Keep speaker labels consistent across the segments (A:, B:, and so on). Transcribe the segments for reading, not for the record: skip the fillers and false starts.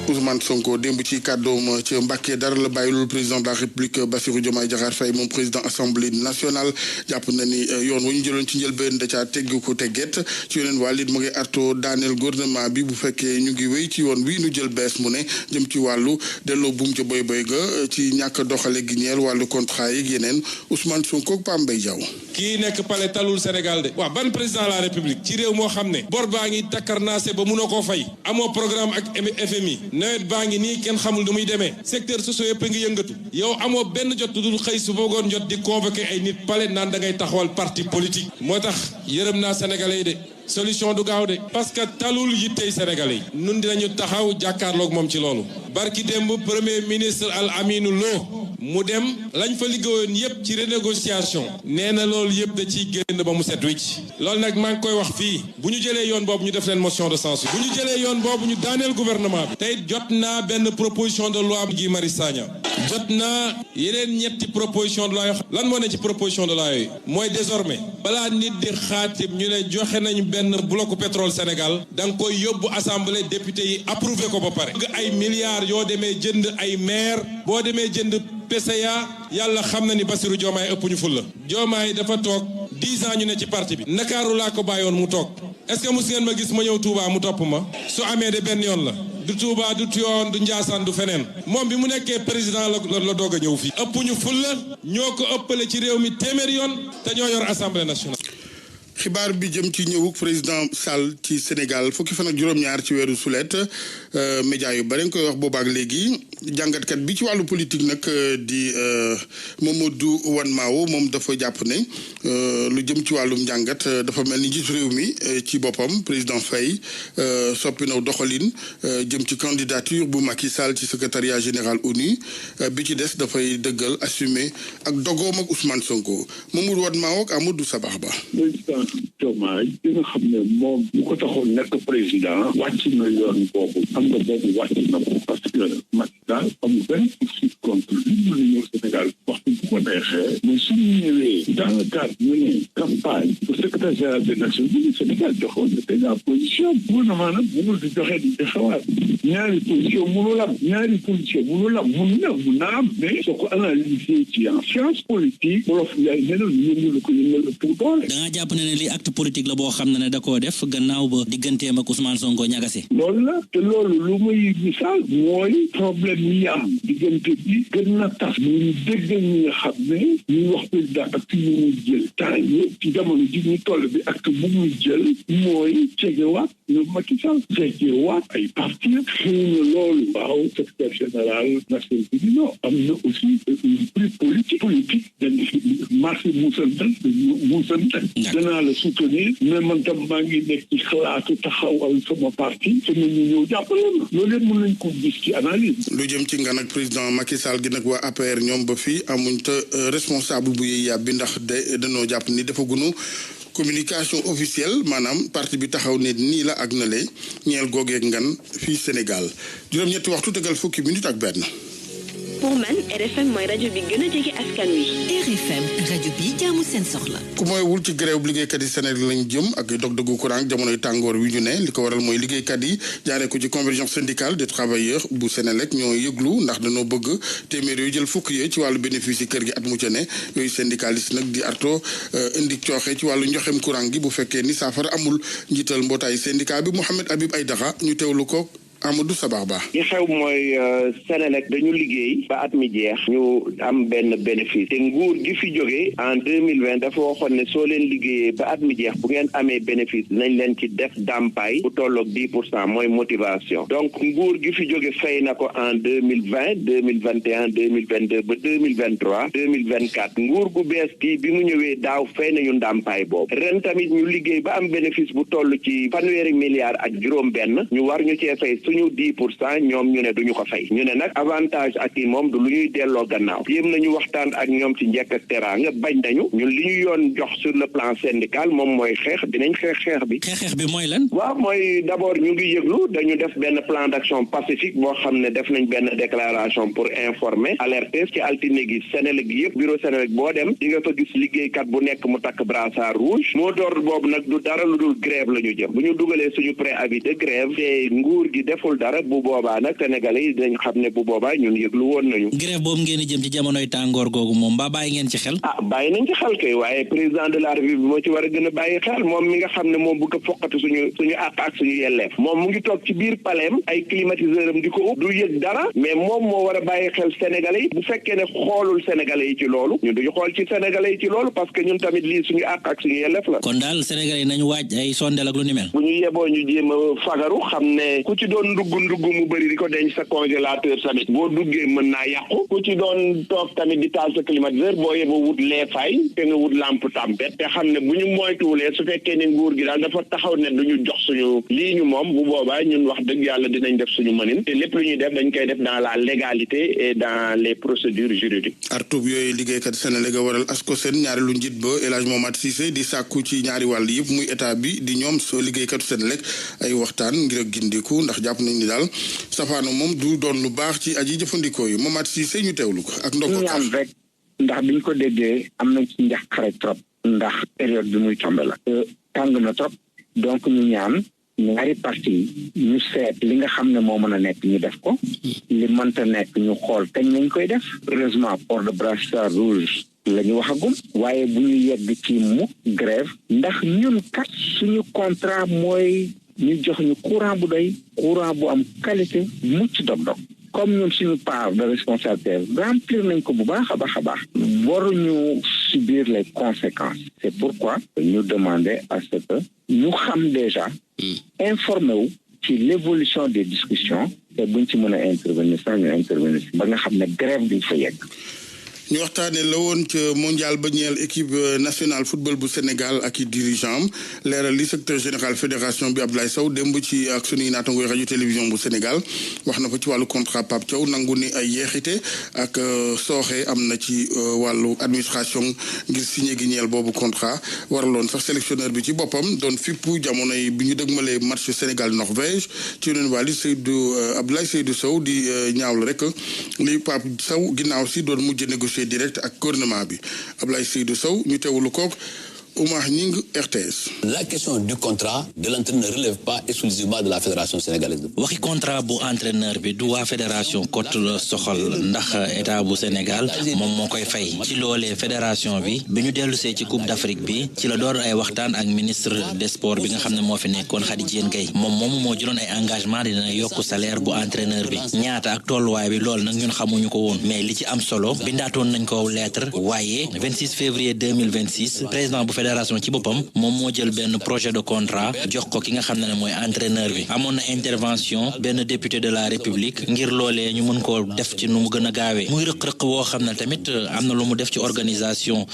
A: Ousmane Sonko démb ci kàddoom ci Mbacké dara la bàyyilul président de la République Bassirou Diomaye Diakhar Faye moom président assemblée nationale jàpp na ni yoon wu ñu jëloon ci njëlbeen da caa tegg ko tegget ci yeneen wàll it mu ngi arto daaneel gouvernement bi bu fekkee ñu ngi wéy ci yoon wi nu jël bees mu ne jëm ci wàllu delloo buum ca boy boy ga ci ñàkk doxale gi ñeel wàllu contrat yi yeneen Ousmane Sonko ak Pam Mbaye Diaw.
B: kii nekk palais talul Sénégal de waaw ban président de la République ci réew moo xam ne bor baa ngi takkarnaase ba mënoo koo fay amoo programme ak FMI nawet baa ngi nii kenn xamul du muy demee secteur socio yëpp ngi yëngatu yow amoo benn jot dul xëy su bëggoon jot di convoquer ay nit palais naan da ngay taxawal parti politique moo tax yërëm naa sénégalais yi de solution du gaaw de parce que talul yittey sénégalais yi nun dinañu taxaw jàkkaarloog moom ci loolu barki démb premier ministre Al Aminou Lo mu dem lañ fa liggéeyoon yëpp ci renégociation nee na loolu yëpp da ciy génn ba mu set wicc loolu nag maa ngi koy wax fii bu ñu jëlee yoon boobu ñu def leen motion de censure bu ñu jëlee yoon boobu ñu daaneel gouvernement bi tey jot naa benn proposition de loi Guy Marius Sagna jot naa yeneen ñetti proposition de loi yoo lan moo ne ci proposition de loi yooyu mooy désormais balaa nit di xaatim ñu ne joxe nañ benn bloc pétrole Sénégal da nga koy yóbbu assemblée député yi approuvé ko ba pare ay milliards yoo demee jënd ay maire boo demee jënd PCA yàlla xam na ni Bassirou Diomaye ëpp ñu ful la Diomaye dafa toog 10 ans ñu ne ci parti bi Ndakaaru laa ko bàyyoon mu toog est-ce que mos ngeen ma gis ma ñëw Touba mu topp ma su amee de benn yoon la du Touba du Tivaouane du Ndiassane du feneen moom bi mu nekkee président la doog a ñëw fii ëpp ñu ful la ñoo ko ëppale ci réew mi téeméeri yoon te ñoo yor assemblée nationale.
A: xibaar bi jëm ci ñëwuk président Sall ci Sénégal fukki fan ak juróom-ñaar ci weeru sulet média yu bari nga koy wax boobaak léegi jàngatkat bi ci wàllu politique nag di Mamadou Wan Mawo moom dafa jàpp ne lu jëm ci wàllum njàngat dafa mel ni njiitu réew mi ci boppam président Faye soppi na doxalin jëm ci candidature bu Macky Sall ci secrétariat général ONU bi ci des dafay dëggal assumer ak dogoom ak Ousmane Sonko Mamadou Wan Mawo ak Amadou Sabax Ba.
C: Diomaye bi nga xam ne moom bu ko taxoon nekk président wàcc na yoon boobu xam nga boobu wàcc na ko parce que Macky Sall amul benn poursuite contre lui mën na ñëw Sénégal waxtu bu ko neexee mais suñu ñëwee dans le cadre ñu ne campagne pour secrétaire général des Nations Unies Sénégal joxoon na déjà position gouvernement nag mënul di joxe di xawaat ñaari position mënul am mun na am mais soo ko analyser ci en science politique wolof yaay neneen yëngal ko yëngal pour doole.
D: da nga jàpp ne li acte politique la boo xam ne da koo def gannaaw ba digganteem ak Ousmane Sonko ñagase.
C: loolu la te loolu lu muy misaal mooy problème yi am diggante bi gën na tax ñu dégg ñi nga xam ne ñuy wax président acte yu muy jël temps yëpp ci jamono ji ñu toll bi acte bu muy jël mooy cegewaat ñoom Macky Sall cegewaat ay parti xëy na loolu waaw secrétaire général Nations Unies non am na aussi une plus politique dañ marché muusante danaa la soutenir mais man tam maa ngi nekk ci xalaatu taxawal sama parti te ñu ñëw jàppale ma loolu yëpp mën nañ ko gis ci analyse.
A: lu jëm ci ngan ak président Macky Sall gi nag waa APR ñoom ba fii amuñ te responsable bu yëy yàbbi ndax dañoo jàpp ni dafa gunu communication officielle maanaam parti bi taxaw ne nii la ak na le ñeel googeeg ngan fii Sénégal juróom-ñetti waxtu tegal fukki minute ak benn.
E: pour man RFM mooy rajo bi gën a jege askan wi.
F: RFM rajo bi jaamu seen soxla.
A: ku mooy wul ci grève liggéeykat yi Sénégal lañ jëm ak dog-dogu courant jamonoy tàngoor wi ñu ne li ko waral mooy liggéeykat yi jaaree ko ci convergence syndicale des travailleurs bu Sénélec ñoo yëglu ndax dañoo bëgg téeméer yooyu jël fukk yee ci wàllu bénéfice yi kër gi at mu ca ne yooyu syndicaliste nag di arto indi cooxe ci wàllu njoxem courant gi bu fekkee ni saafara amul njiital mbootaayu syndicat bi Mouhamed Habib Aïdara ñu teewlu ko Amadou Sabax Ba.
G: li xew mooy Sénélec dañu liggéey ba at mi jeex ñu am benn bénéfice te nguur gi fi jógee en 2020 dafa waxoon ne soo leen liggéeyee ba at mi jeex bu ngeen amee bénéfice dinañ leen ci def dàmpaay bu tolloog 10% mooy motivation donc nguur gi fi jóge fay na ko en 2020 2021 2022 ba 2023 2024 nguur gu bees gi bi mu ñëwee daaw fay nañu ndàmpaay boobu ren tamit ñu liggéey ba am bénéfice bu toll ci fanweeri milliards ak juróom-benn ñu war ñu cee fay suñu 10% ñoom ñu ne duñu ko fay ñu ne nag avantage ak yi moom du lu ñuy delloo gannaaw yéem nañu waxtaan ak ñoom ci njëkk ak teraanga bañ nañu ñun li ñu yoon jox sur le plan syndical moom mooy xeex dinañ xeex bi.
D: xeex bi mooy lan.
G: waaw mooy d'abord ñu ngi yëglu dañu def benn plan d'action pacifique boo xam ne def nañ benn déclaration pour informer alerter ci altine gi Sénélec gi yëpp bureau Sénélec boo dem di nga fa gis liggéeykat bu nekk mu takk brassard rouge moo door boobu nag du dara lu dul grève la ñu jëm bu ñu dugalee suñu préavis de grève te nguur gi def deful dara bu boobaa nag sénégalais yi dañ xam ne bu boobaa ñun yëglu woon nañu.
D: grève boobu ngeen di jëm ci jamonoy tàngoor googu moom mbaa bàyyi ngeen ci xel.
G: bàyyi nañ ci xel kay waaye président de la république moo ci war a gën a bàyyi xel moom mi nga xam ne moom bëgg a foqati suñu àq ak suñu yelleef moom mu ngi toog ci biir paleem ay climatiseur am di ko ub du yëg dara mais moom moo war a bàyyi xel sénégalais yi bu fekkee ne xoolul sénégalais yi ci loolu ñun duñu xool ci sénégalais yi ci loolu parce que ñun tamit lii suñu àq ak suñu yelleef la.
D: kon daal sénégalais yi nañu waaj ay sondeel ak lu ni mel.
G: bu ñu yeboo ñu jéem a fagaru xam ne ku ci doon ndugg mu bëri di ko denc sa congélateur tamit boo duggee mën naa yàqu ku ci doon toog tamit di taal sa climatiseur boo yeboo wut lee fay te nga wut lampe tempête te xam ne bu ñu moytuwulee su fekkee ne nguur gi daal dafa taxaw ne du ñu jox suñu lii ñu moom bu boobaa ñun wax dëgg yàlla dinañ def suñu mënin te lépp lu ñuy def dañ koy def dans la légalité et dans les procédures juridiques.
A: artub yooyu liggéeykat Senelec a waral ASCOSEN ñaareelu njiit ba El Hadj Mohamed Cissé di sàkku ci ñaari wàll yëpp muy état bi di ñoom liggéeykatu Senelec ay waxtaan ngir a gindiku ndax jàpp nañ ni daal safaano moom du doon lu baax ci aji jëfandikoo yi Mohamed Cissé ñu teewlu ko ak ndongo
C: ñaan rek ndax biñ ko déggee am nañ ci njàqare trop ndax période bi muy tombe la tàng na trop donc ñu ñaan ñaari parti ñu seet li nga xam ne moo mën a nekk ñu def ko li mënta nekk ñu xool kañ lañ koy def heureusement port de brassard rouge la ñu waxagum waaye bu ñu yegg ci mu grève ndax ñun kat suñu contrat mooy ñu jox ñu courant bu doy courant bu am qualité mucc dog-dog comme ñun suñu part de responsabilité remplir nañ ko bu baax a baax waruñu subir les conséquences c'est pourquoi ñu demander à ce que ñu xam déjà informé wu ci l'évolution des discussions te buñ ci mën a intervenir sax ñu intervenir ba nga xam ne grève bi fa yegg.
A: ñu waxtaanee la woon ca mondial ba ñeel équipe nationale football bu Sénégal ak i dirigeant leeral li secrétaire général fédération bi Abdoulaye Sow démb ci ak sunuy naatangooy rajo télévision bu Sénégal wax na fa ci wàllu contrat Pape Thiaw nangu ni ay yeexite ak sooxe am na ci wàllu administration ngir signé gi ñeel boobu contrat waraloon sax sélectionneur bi ci boppam doon fippu jamono yi bi ñu dëgmalee match Sénégal Norvège ci yeneen wàllu Abdoulaye Seydou Sow di ñaawlu rek li Pape Sow ginnaaw si doon mujj négocier direct ak gouvernement bi Abdoulaye Seydou Sow ñu teewlu kook Oumar Nying RTS.
H: La question du contrat de l'entraîneur ne relève pas exclusivement de la fédération sénégalaise.
D: waxi contrat bu entraîneur bi du waa fédération côte la soxal ndax état bu Sénégal moom moo koy fay ci loolee fédération bi ñu dellusee ci coupe d'Afrique bi ci la door ay waxtaan ak ministre des sports bi nga xam ne moo fi nekkoon Khady Diène Gaye moom moo jëloon ay engagement dina yokk salaire bu entraîneur bi ñaata ak tolluwaay bi loolu nag ñun xamuñu ko woon mais li ci am solo bindaatoon nañ ko lettre waaye 26 février 2026 président bu fédération ci boppam moom moo jël benn projet de contrat jox ko ki nga xam ne mooy entraîneur bi amoon na intervention benn député de la république ngir loolee ñu mën koo def ci nu mu gën a gaawee muy rëq-rëq woo xam ne tamit am na lu mu def ci organisation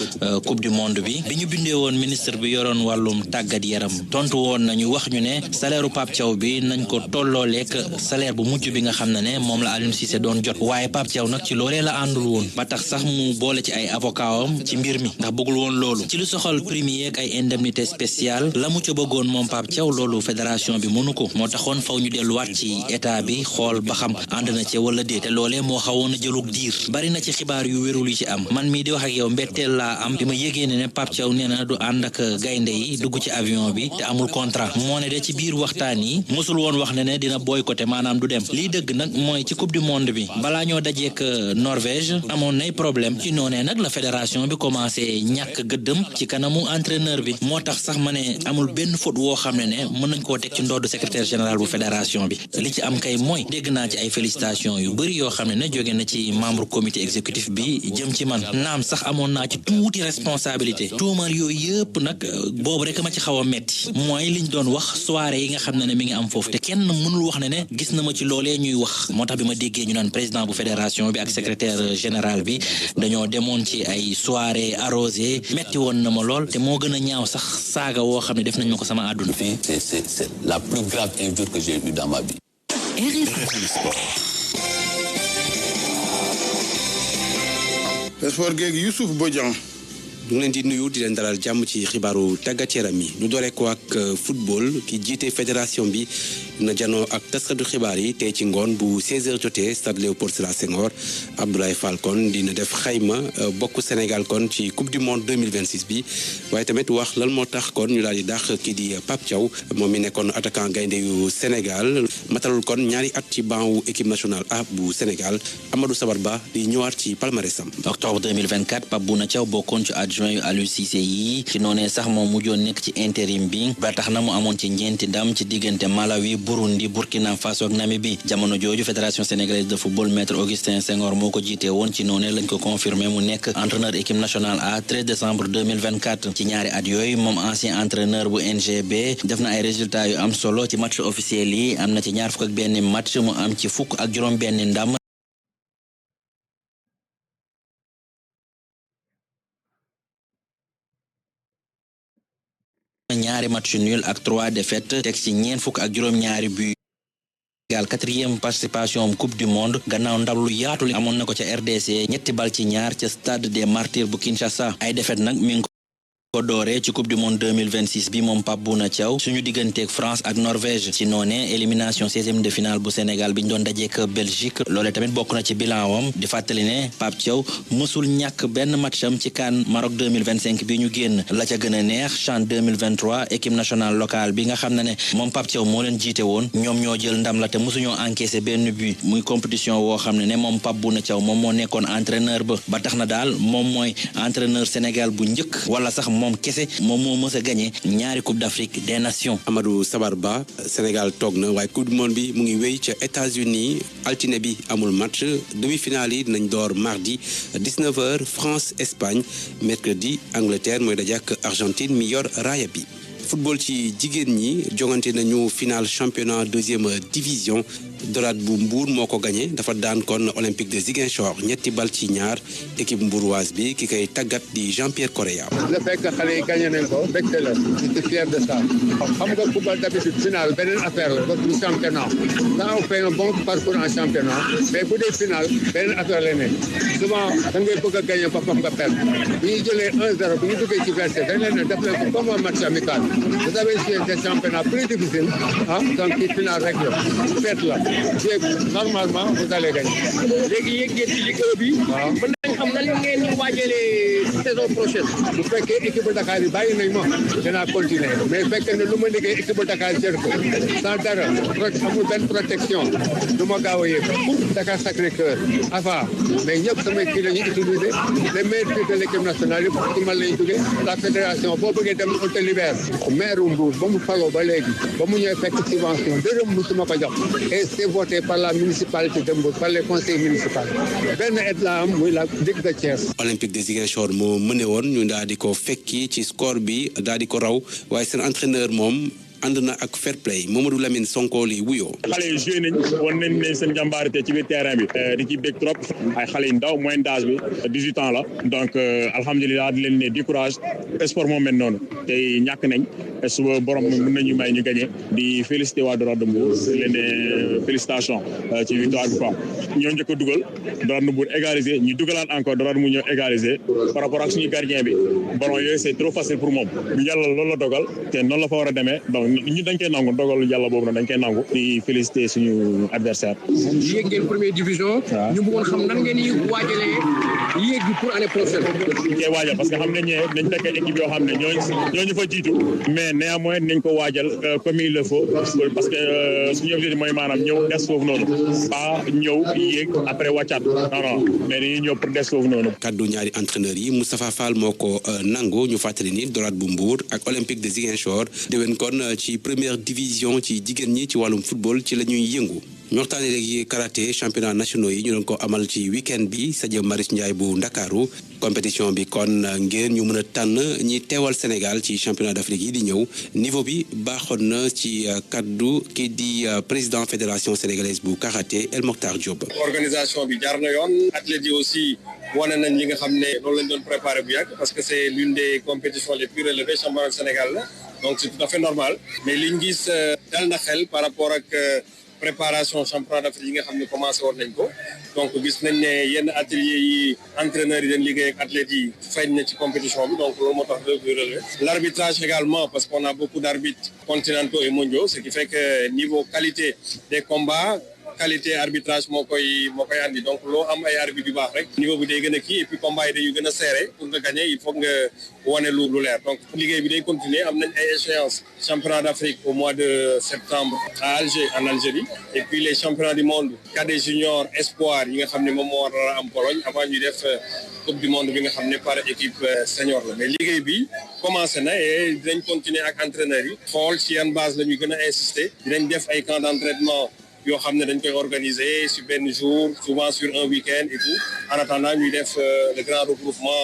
D: coupe du monde bi ñu bindee woon ministre bi yoroon wàllum tàggat yaram tontu woon nañu wax ñu ne salaire u Pape Thiaw bi nañ ko tollooleek salaire bu mujj bi nga xam ne moom la Aliou Cissé doon jot waaye Pape Thiaw nag ci loolee la àndul woon ba tax sax mu boole ci ay avocat am ci mbir mi ndax bëggul woon loolu ci lu soxal premier ak ay indemnité spéciale la mu ca bëggoon moom Pape Thiaw loolu fédération bi mënu ko moo taxoon faw ñu delluwaat ci état bi xool ba xam ànd na ci wala déet te loolee moo xawoon a jëlug diir bari na ci xibaar yu wérul yu ci am man mii di wax ak yow mbetteel laa am bi ma yégee ne Pape Thiaw nee na du ànd ak gaynde yi dugg ci avion bi te amul contrat moo ne de ci biir waxtaan yi mosul woon wax ne dina boycotté maanaam du dem lii dëgg nag mooy ci coupe du monde bi balaa ñoo dajeek Norvège amoon nay problème ci noonee nag la fédération bi commencé ñàkk gëddëm ci kanamu entraîneur bi moo tax sax ma ne amul benn faute woo xam ne mën nañ koo teg ci ndoddu secrétaire général bu fédération bi li ci am kay mooy dégg naa ci ay félicitations yu bëri yoo xam ne jóge na ci membre comité exécutif bi jëm ci man naam sax amoon naa ci tuuti responsabilité tuumal yooyu yëpp nag boobu rek ma ci xaw a metti mooy liñ doon wax soirée yi nga xam ne mi ngi am foofu te kenn mënul wax ne gis na ma ci loolee ñuy wax moo tax bi ma déggee ñu naan président bu fédération bi ak secrétaire général bi dañoo demoon ci ay soirée arrosée metti woon na ma lool te moo gën a ñaaw sax saaga woo xam ne def nañ ma ko sama àdduna.
H: C'est la plus grave injure que j'ai eue dans ma vie.
A: Sport geeg Youssouf Bodian.
I: ñu ngi leen di nuyu di leen dalal jàmm ci xibaaru tàggat yaram yi ñu dooree ko ak football ki jiite fédération bi na janoo ak taskatu xibaar yi tey ci ngoon bu 16h jotee stade Léopold Sédar Senghor Abdoulaye Fall kon dina def xayma bokk Sénégal kon ci coupe du monde 2026 bi waaye tamit wax lan moo tax kon ñu daal di dàq kii di Pape Thiaw moom mi nekkoon attaquant gaynde yu Sénégal matalul kon ñaari at ci banc wu équipe nationale A bu Sénégal Amadou Sabar Ba di ñëwaat ci palmarèsam.
D: octobre 2024 Pape Bouna Thiaw bokkoon ci adjoint yu Aliou Cissé yi ci noonee sax moom mujjoon nekk ci intérim bi ba tax na mu amoon ci ñeenti ndam ci diggante Malawi Burundi Burkina Faso ak Namibie jamono jooju fédération sénégalaise de football maître Augustin Senghor moo ko jiite woon ci noonee lañ ko confirmé mu nekk entraîneur équipe nationale A 13 décembre 2024 ci ñaari at yooyu moom ancien entraîneur bu NGB def na ay résultats yu am solo ci match officiel yi am na ci ñaar fukk ak benn match mu am ci fukk ak juróom benn ndam ñaari match nul ak 3 défaites teg ci ñeent fukk ak juróom ñaari but Sénégal 4e participation coupe du monde gannaaw ndam lu yaatu li amoon na ko ca RDC ñetti bal ci ñaar ca stade des martyrs bu Kinshasa ay défaites nag mi ngi ko dooree ci coupe du monde 2026 bi moom Pape Bouna Thiaw suñu digganteeg France ak Norvège ci noonee élimination 16e de finale bu Sénégal bi ñu doon dajeek Belgique loolee tamit bokk na ci bilan wam di fàttali ne Pape Thiaw mësul ñàkk benn matcham ci CAN Maroc 2025 bi ñu génn la ca gën a neex CHAN 2023 équipe nationale locale bi nga xam ne moom Pape Thiaw moo leen jiite woon ñoom ñoo jël ndam la te mësuñoo encaissé benn but muy compétition woo xam ne moom Pape Bouna Thiaw moom moo nekkoon entraîneur ba tax na daal moom mooy entraîneur Sénégal bu njëkk wala sax moom kese moom moo mës a gagné ñaari coupe d'Afrique des nations.
I: Amadou Sabar Ba Sénégal toog na waaye coupe du monde bi mu ngi wéy ca États-Unis altine bi amul match demi-finale yi dinañ door mardi 19h France Espagne mercredi Angleterre mooy daje ak Argentine mi yor raaya bi. football ci jigéen ñi jongante nañu final championnat 2e division Dorade bu Mbour moo ko gagné dafa daan kon Olympique de Ziguinchor ñetti bal ci ñaar équipe mbouroise bi ki koy tàggat di Jean-Pierre Correa.
J: le fait que xale yi gagné nañ ko mbégte la je suis fier de ça xam nga football d'habitude final beneen affaire la du championnat ça on fait un bon parcours en championnat mais bu dee final beneen affaire la ne souvent da ngay bëgg a gagné ba nga perdre bi ñu jëlee 1-0 bi ñu duggee ci verset dañ leen ne def leen ko comme un match amical vous avez joué des championnats plus difficiles donc ci final rek la fête la normalement vous allez gagner.
K: léegi yéeg ngeen ci Ligue 1 bi. waaw mën nañ xam nan ngeen ñu waajalee saison prochaine.
J: bu fekkee équipe Dakar yi bàyyi nañ ma dinaa continuer mais bu fekkee ne lu ma liggéey équipe Dakar jël ko sans dara amul benn protection du ma gaaw a yëg Dakar Sacré-Cœur AFA mais ñëpp samay kii la ñuy utiliser les meilleurs buts de l'équipe nationale yëpp ci man la ñu jógee la fédération boo bëggee dem on te libère. maire Mbour ba mu faloo ba léegi ba mu ñëwee fekk subvention dërëm musuma ko jox et c'est voté par la municipalité de Mbour par les conseils municipaux benn aide la am muy la Ligue de Thiès.
I: Olympique de Ziguinchor moo mëne woon ñu daal di ko fekki ci score bi daal di ko raw waaye seen entraîneur moom ànd na ak fair play Mamadou Lamine Sonko li wuyoo.
L: xale yi joué nañ wan nañ ne seen jàmbaarite ci biir terrain bi di ci bég trop ay xale yu ndaw moyenne d'âge bi 18 ans la donc alhamdulilah di leen ne di courage sport moo mel noonu tey ñàkk nañ suba borom mën nañu may ñu gagné di féliciter waa Dorade de Mbour di leen ne félicitations ci victoire bi quoi ñoo njëkk a dugal Dorade de Mbour égaliser ñu dugalaat encore Dorade mu ñëw égaliser par rapport ak suñu gardien bi ballon yooyu c'est trop facile pour moom yàlla loolu la dogal te noonu la fa war a demee ñu dañ koy nangu dogal yàlla boobu dañ koy nangu di féliciter suñu adversaire.
K: yéeg ngeen première division. ñu bëggoon xam nan ngeen di waajalee yéeg bi pour année prochaine.
L: ñu koy waajal parce que xam nañ ne dañ fekk équipe yoo xam ne ñooñu fa jiitu mais néanmoins nañ ko waajal comme il le faut parce que suñu objectif mooy maanaam ñëw des foofu noonu pas ñëw yéeg après wàccaat non mais dañuy ñëw pour des foofu noonu.
I: kaddu ñaari entraîneurs yi Moustapha Fall moo ko nangu ñu fàttali ni Dorade bu Mbour ak Olympique de Ziguinchor déwén kon ci première division ci jigéen ñi ci wàllum football ci la ñuy yëngu ñu waxtaanee léegi karaté championnat nationaux yi ñu doon ko amal ci week-end bi Sadio Maris Ndiaye bu Ndakaaru compétition bi kon ngeen ñu mën a tànn ñi teewal Sénégal ci championnat d'Afrique yi di ñëw niveau bi baaxoon na ci kaddu kii di président fédération sénégalaise bu karaté El Mokhtar Diop.
M: organisation bi jaar na yoon athlètes yi aussi wane nañ li nga xam ne loolu lañ doon préparé bu yàgg parce que c'est l'une des compétitions les plus relevées championnat Sénégal la donc c'est tout à fait normal mais liñ gis dal na xel par rapport ak préparation championnat d'Afrique yi nga xam ne commencé woon nañ ko donc gis nañ ne yenn ateliers yi entraîneurs yi dañ liggéey ak athlètes yi feeñ na ci compétition bi donc loolu moo tax relevé l'arbitrage également parce qu'on a beaucoup d'arbitres continentaux et mondiaux ce qui fait que niveau qualité des combats qualité arbitrage moo koy andi donc loo am ay arbitre yu baax rek niveau bi day gën a kii et puis combat yi day gën a serré pour nga gagner il faut nga wane lu leer donc liggéey bi day continuer am nañ ay échéances championnat d'Afrique au mois de septembre à Alger en Algérie et puis les championnats du monde cadets juniors espoir yi nga xam ne moom moo war a am Pologne avant ñuy def coupe du monde bi nga xam ne par équipe senior la mais liggéey bi commencé na et dinañ continuer ak entraîneurs yi xool ci yan base la ñuy gën a insister dinañ def ay camps d'entraînement yoo xam ne dañ koy organiser sur benn jour souvent sur un week-end et tout en attendant ñuy def le grand regroupement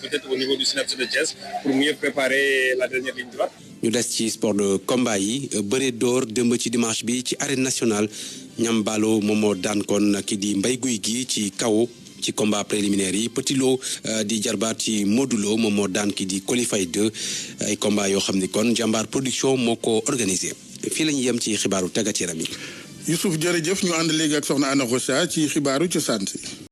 M: peut-être au niveau du SNEIPS de Thiès pour mieux préparer la dernière ligne droite.
I: ñu des ci sport de combat yi bëre door démb ci dimanche bi ci arène nationale ñam balo moom moo daan kon ki di Mbaye Gouy Gui ci kaw ci combat préliminaire yi Petit Lo di jarbaat ci Modou Lo moom moo daan ki di Coly Faye 2 ay combat yoo xam ni kon Jàmbaar production moo ko organisé fii la ñuy yem ci xibaaru tàggat yaram yi.
A: Youssouf jërëjëf ñu ànd léegi ak soxna Anna Rocha ci xibaaru cosaan si